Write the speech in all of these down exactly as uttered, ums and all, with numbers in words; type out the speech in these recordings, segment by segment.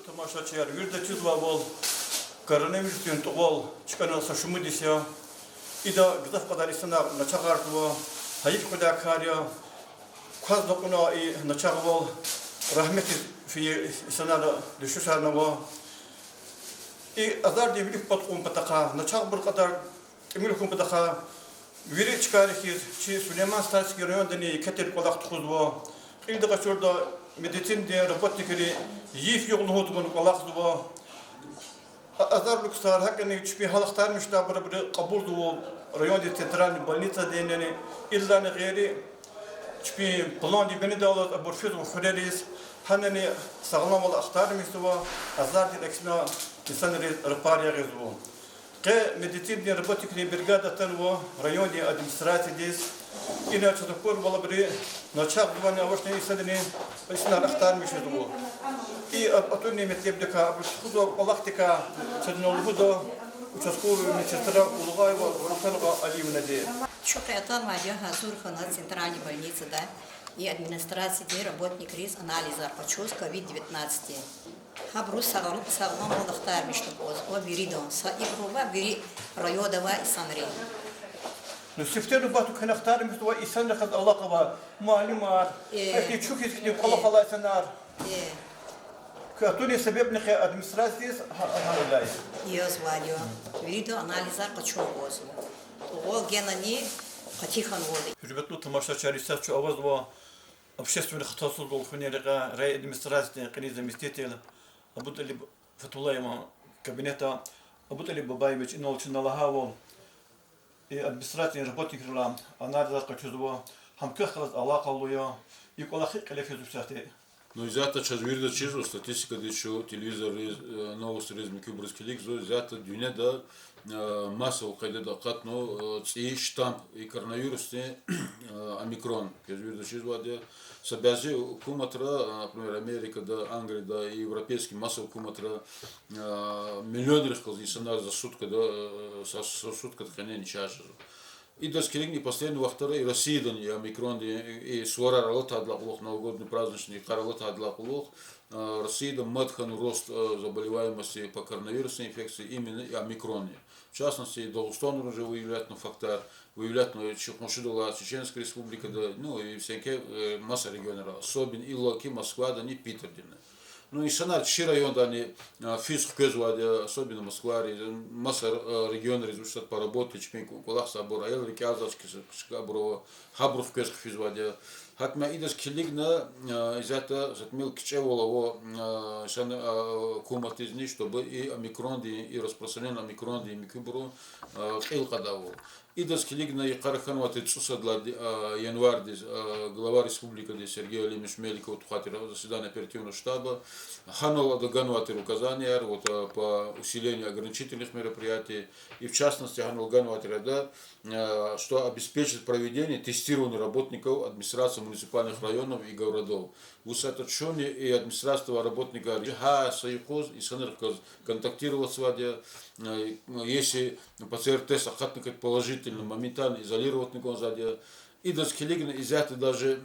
Тамашачияр, вирида чизвайвал, коронавирусдин тӀувал чкӀана са шумуд йис я. Ида гзаф кьадар инсанар начагъарзава, гьайиф къведай кар я. Кваз накьуна и начагъвал, рагьметдиз фейи инсанар дуьшуьшарнава. И азардин вилик пад кьун патахъай, начагъбур кьадар тӀимил хьун патахъай, вири чкайри хьиз, чи Сулейман-Стальский райондани еке тир кӀвалах тухузва. Кьилди къачуртӀа, медицинадин работникри йиф-югъ лугьун тавуна кӀвалахзава. А-, азарлу ксар, гьакӀни чпин гьал ахтармишдайбурубур кьабулзава райондин центральный больницадинани, иллани гъейри чпин пландин бинедаллаз абур физва хуьрериз, гьанани сагъламвал ахтармишзава, азардин аксина инсанриз рапар ягъизва. Къе медицинадин работникрин бригада атанва райондин администрациядиз. Ина чаз акурвал абуру начагъзавани авачни инсанрин, инсанар ахтармишзава. И а-, атӀунин метлебдикай, абуру тухузвай кӀвалахдикай чаз ина лугьуда участковый медсестра Улугъаева Султан Алиевнади. Чун къе атанвайди я гьазур хьана центральный больницада и администрациядин работникриз анализар къачуз ковид девятнадцать. Гьабуру сагъ-, сагъламвал ахтармишна кӀанзава виридан, са ибуру ва вири районда авай инсанри. Ну, сифте нубатда куьн ахтармишзавай инсанрихъ галаз алакъа авай муаллимар, э, ахьтин чухь хьиз хьтин кӀвалах алай инсанар. Э. Куь атунин себебни къе администрациядиз гьа-, гьавиляй. Язвайди я. Виридан анализар къачун кӀанзава. Тӏувал генани къати хьанвалди. Гьуьрметлу тамашачияр, исятда чун авазва общественный хтасуздал хуьнин рекьяй райадминистрациядин кьилин заместитель Абуталиб Фатуллаеван кабинетда. Абуталиб Бабаевич, инал чна лагьайвал, и администрациядин работникрилай анализар къачузва, гьам квехъ галаз алакъалу я, и кӏвалах гьикӏ кьиле физва исятда? Ну, исятда чаз вирида чизва, статистикадиз чун телевизорриз, э, новостриз, муькуьбуруз килигзава, исятда дуьньяда, э, массовый къайдада акъатна, э, цӏийи штамм и коронавирусдин, э, омикрон, квез вирида чизвайди я. Са бязи гьукуматра, э, например, Америкада, Англияда, и европейский массовый гьукуматра, э, миллионрихъ галаз инсанар за суткада, э, за, за суткада къене начагъ жезва. Идаз килигна и последний вахтара и Россиядани и омикрондин, и, и суварар алатайдалай кьулухъ, новогодний праздничный йикъар алатайдалай кьулухъ, э, Россияда мад хьана рост, э, заболеваемости по коронавирусной инфекции именно и омикронни. В частности, Дагъустанра уже выявлятна фактар, выявлятна чи къуншидал алай Чеченская Республикада, ну, и всякие, э, маса регионра, особенно иллаки Москвадани Питердини. Ну, инсанар чи райондани, а, физ хквезвайди я, особенно Москвари, маса, а, регионриз вуч ятӏа по работе чпин кӏвалахзавайбур, аял рикӏелзавай кас-, кас абур ава, гьабуру хквез хъфизвайди я. Гьакӏ ма идаз килигна, а, исятда са тӏимил кичӏевал ава, а, сан, а, гьукуматдизни, чтобы и омикрондин, и распространение омикрондин муькуьбуру, а, кьил кьадайвал. Идаз килигна йикъара хьанвай тир цӏусад лагьай, а, январдиз, а, глава республикадин Сергей Алимович Меликов тухвай тир заседание оперативного штаба. Гьанал ада ганвай тир указанияр, вот, а, по усилению ограничительных мероприятий. И в частности, гьанал ганвай тир ада, а, что обеспечить проведение тестирования работников администрации муниципальных районов и городов. Вусатӏа чунни и администрациядин работникар гьар са юкъуз инсанрихъ галаз контактировать ийизвайди я, э, если ПЦР-тест акъатна хьайитӏа положительный, моментально изолировать авуна кӏанзавайди я. Идаз килигна исятда даже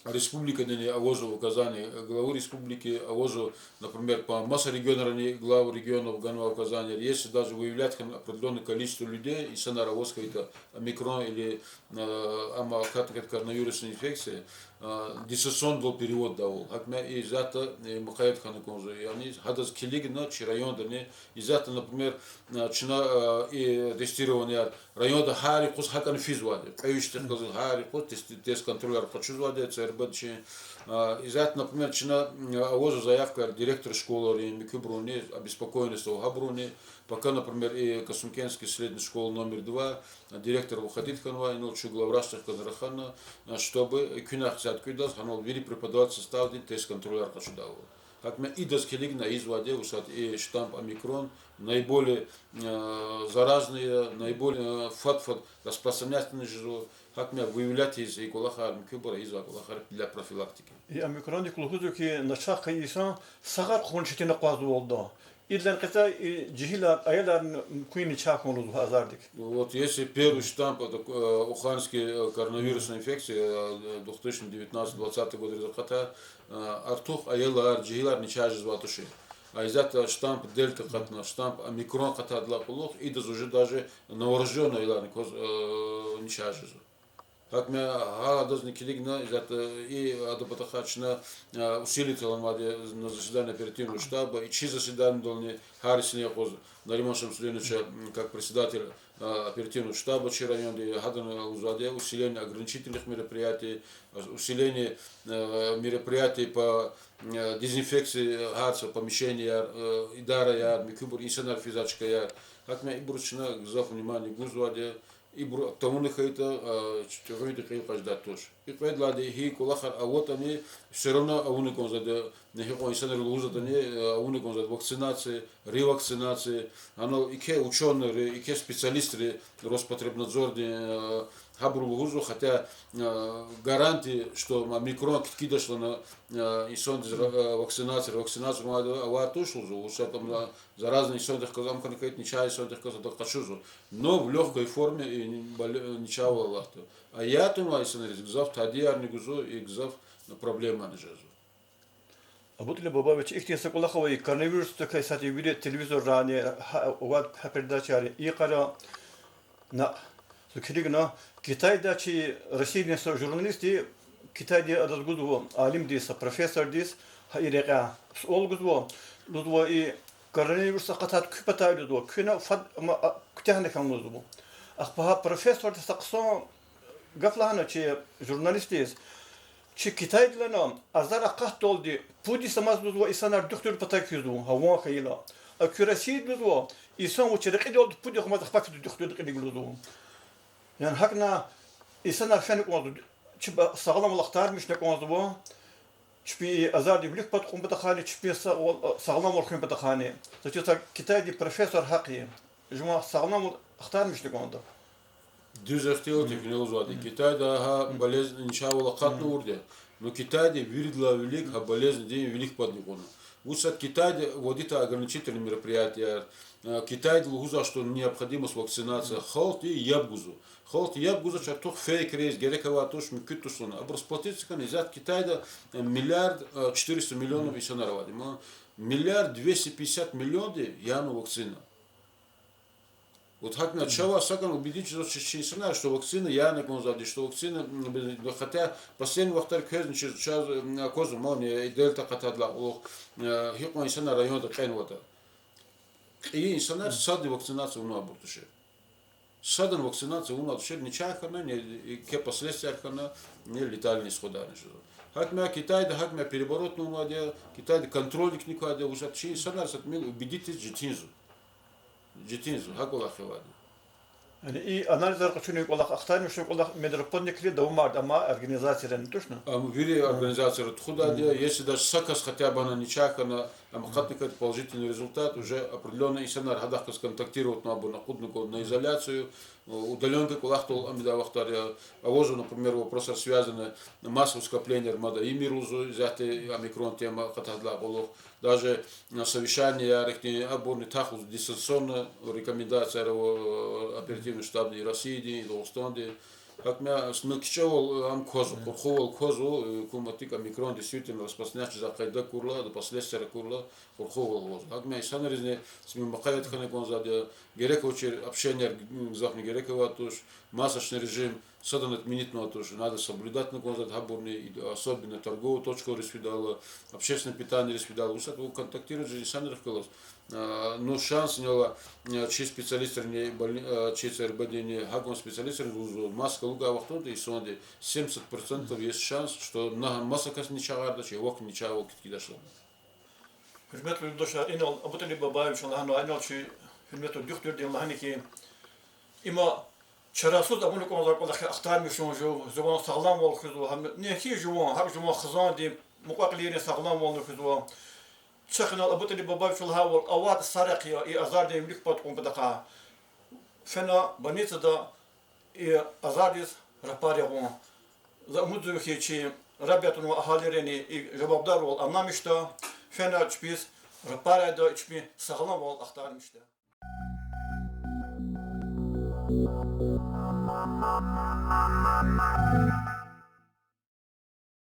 республикадани авазва указания, главы республики авазва, например, по маса регионрани главы регионов ганвай указания, если даже выявлять хьана определённое количество людей, инсанар аваз хьайитӏа омикрон или, э, амма акъатна хьайитӏа коронавирусная инфекция, а, дистанционный перевод ийидайвал. Гьакӏ ма исятда, э, мукъаят хьана кӏанзава. Яни гьадаз килигна чи райондани исятда, например, а, чна, а, и тестированияр районда гьар юкъуз гьакӏни физвайди я. Кьве виш декьикьадал гьар юкъуз тест, тест-контрольяр къачузвайди я ЦРБ-дин. А, исятда, например, чна, м, авазва заявкаяр директор школайрин, муькуьбурунни, обеспокоенность ава гьабурунни. Пока, например, и Касумкентский средний школа номер два, директор выходить хьанвай, инал чун главврачдихъ галаз рахана, а, чтобы куьнахъ сад кӏуьдаз гьанал вири преподавательский составдин тест-контрольяр къачудайвал. Гьакӏ ма идаз килигна ийизвайди я вусатӏа и штамм омикрон наиболее, э, заразный я, наиболее, э, фад-фад распространять жезва, гьакӏ ма выявлять ийиз и кӏвалахар муькуьбур ийизвай кӏвалахар для профилактики. И омикрондик лугьузва хьи, начагъ хьайи инсан сагъар хъувун четин акъвазнавалда. Идлан кьатӏа и жегьилар, аяларни муькуьн начагъ хьун лугьузва азардик. Вот если первый штамп, это, э, уханьский, э, коронавирусная инфекция, э, две тысячи девятнадцать двадцатый годриз акъатай, э, артух аялар, жегьилар начагъ жезвай тушир. А исятда штамп дельта акъатна, штамп омикрон акъатайдалай кьулухъ, идаз уже даже новорождённый аяларни кваз, э, начагъ жезва. Гьакӏ ма, гьа адазни килигна, исятда и адан патахъай чна, э, усилить авунвайди я на заседании оперативного штаба, и чи заседаниедални гьар йисалай юкъуз Нариман Шамсудиновича, м, как председатель, э, оперативного штаба чи районди, гьадан лугьузвайди я усиление ограничительных мероприятий, э, усиление, э, мероприятий по, э, дезинфекции, э, гьар са помещенияяр, э, идараяр, муькуьбур инсанар физвай чкаяр. Гьакӏ ма ибуруз чна гзаф внимание гузвайди я, ибур тавуна хьайитӏа, э, чӏугвадай кьил къачудай туш. И кьведлайди гьи кӏвалахар аватӏани, всё равно авуна кӏанзавайди, гьикьван инсанри лугьузватӏани, э, авуна кӏанзавайди вакцинация, ревакцинация, анал ике учёныйри, ике специалистри, Роспотребнадзорди, э, гьабуру лугьузва, хотя, э, гарантия, что омикрон кткидач лагьана, э, инсандиз ра-, э, вакцинация, вакцинация авайди туш лугьузва, вучиз лагьайтӏа заразный инсандихъ галаз ам хьана хьайитӏа, начагъ инсандихъ галаз адак къачузва. Но в лёгкой форме и бал-, начагъвал алатда. А ятӏа авай инсанриз гзаф тадаярни гузва, и гзаф проблемани жезва. Абутӏалиб Бабаевич, ихьтин са кӏвалах ава, и коронавирусдикай сад вири телевизоррани, гьа, ва гьа передачайри, и йикъара на, зун килигна, Китайда чи Россиядин са журналистди, Китайди адаз гузва, алимдиз, са профессордиз, гьа и рекьяй суал гузва, лугьузва, и коронавирус акъатайди куь патай лугьузва, куьне фад-, ма, а, куьтягьна хьан лугьузва. Ахпа гьа профессорди са хъсан гаф лагьана чи журналистдиз, чи Китайдилайни азар акъатдалди пуд йис амаз лугьузва инсанар духтурдин патав физва, гьа ван хьайила. А куь Россияди лугьузва, инсан вич рекьидалди пуд югъ амаз ахпа физва духтурдин кьилив лугьузва. Яни гьакӏна инсанар фена кӏанзава, чпи сагъламвал ахтармишна кӏанзава, чпин и азардин вилик пад кьун патахъайни, чпин сагъ-, сагъламвал хуьн патахъайни. Заз чиз, са Китайдин профессор гьахъ я. Жуван сагъламвал ахтармишна кӏанда. Дуьз ихтилат я куьне лугьузвайди. Китайда гьа болезнь начагъвал акъатнавайди я. Но Китайди виридалай вилик гьа болезньдин вилик падни кьуна. Вучиз лагьайтӏа Китайди вводитай ограничительный мероприятияяр, э, Китайди лугьузвай, что необходимость вакцинация. Халкьди яб гузва. Халкьди яб гузвач, артух фейкриз, герек авай туш, муькуьд туш лагьана. Абур сплотиться хьана, исятда Китайда, э, миллиард, э, четыреста миллионов инсанар авайди. Ма миллиард двести пятьдесят миллионди яна вакцина. Вот гьакӏна чавай сакӏани убедить жезвач чи инсанар, что вакцина яна кӏанзавайди, что вакцина, м, хотя последний вахтара квезни чиз, чаз, м, аквазва, ма, и дельта акъатайдалай кьулухъ, э, гьикьван инсанар районда кьенватӏа. Кьейи инсанар сад вакцинация авунвайбур тушир. Садан вакцинация авунвайбур тушир, начагъ хьана, не, ике последствияяр хьана, не летальный исходарни жезва. Гьакӏ ма Китайда, гьакӏ ма переворот авунвайди я, Китайда контрольникни квайди я, вучиз лагьайтӏа чи инсанар са тӏимил убедить ийиз четинзава. Четинзава, гьа кӏвалах авайди. Яни и анализар къачунин кӏвалах, ахтармишун кӏвалах медработникри давамарда, амай организацийрани, тушни? Ам вири организацияра тухудайди я, если даже са кас хотя бы ана начагъ хьана, ам акъатна хьайитӏа положительный результат, уже определённый инсанар гьадахъ галаз контактировать авунвайбурни акъудна кӏанда на изоляцию, удалёнка кӏвалахдал ам ийидай вахтар я, авазва, например, вопросар связанный, массовое скоплениеяр мад ийимир лугьузва, исятда омикрон тема акъатайдалай кьулухъ, даже, э, совещаниеяр ихьтин, абурни тахзава дистанционно, рекомендацияр ава, э, оперативный штабдин и Россиядин, и Дагъустандин. Гьакӏ ма, ну, кичӏевал ам квазва, къурхувал квазва, э, гьукуматдик омикрон действительно распространяться жезвай къайда акурла, ада последствияр акурла, къурхувал квазва. Гьакӏ ма инсанризни са тӏимил мукъаят хьана кӏанзавайди я, герек авачир общенияяр гзафни герек авай туш, масочный режим садан отменить авунвай туш, надо соблюдать авуна кӏанзавайди гьабурни, и особенно торговый точкайриз фидайла, общественное питаниейриз фидайла, вучиз лагьайтӏа контактировать жез инсанрихъ галаз. А, ну, шанс ина ала, а, чи специалистрини, больни-, а, чи ЦРБ-дини, гьакӏ кван специалистрини лугьузва, маска лугьудай вахтунда инсанди семьдесят процентов есть шанс, что на маса касни начагъардач, я вахъни начагъвал кткидач лагьана. Гьуьрметлу юлдашар, инал Абуталиб Бабаевича лагьанай, инал чи гьуьрметлу духтурди лагьана хьи, има чарасуз авуна кӏанзавай кӏвалах я, ахтармишун жув, жуван сагъламвал хуьзва, гьам неки жуван, гьакӏ жуван хизандин, мукьва-кьилийрин сагъламвални хуьзва. Чахъ инал Абуталиб Бабаевича лагьайвал, авайди са рехъ я и азардин вилик пад кьун патахъай. Фена больницада и азардиз рапар ягъун. За умудзава хьи, чи Рабиятунвай агьалийрини и жавабдарвал анламишда, фена чпиз рапарайда, чпин сагъламвал ахтармишда.